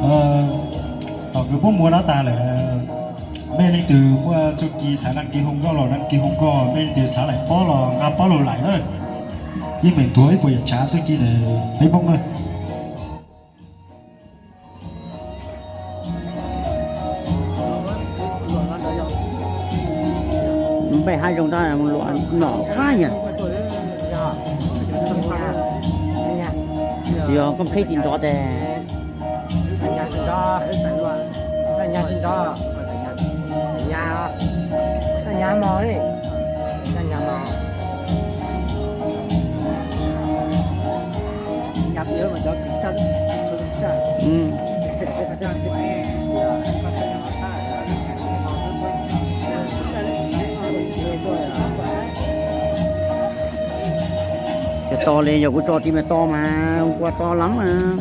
Tom kws puab muab no tas lawm, mej leej twg muaj txuj ci xaav dag kis hu nkauj los dag kis hu nkauj, mej leej twg xaav laim pob los nqa pob lug laim na. Yeej meem tuav ib puas yam tsav txuj ci ntawm peb Moob na. Npaj hav zoov tab luam nyom qab yog. Tsis yog koj qhib tim nrov tes. Cov to li yog kuv tso tim mas to mas ua to lawm mas.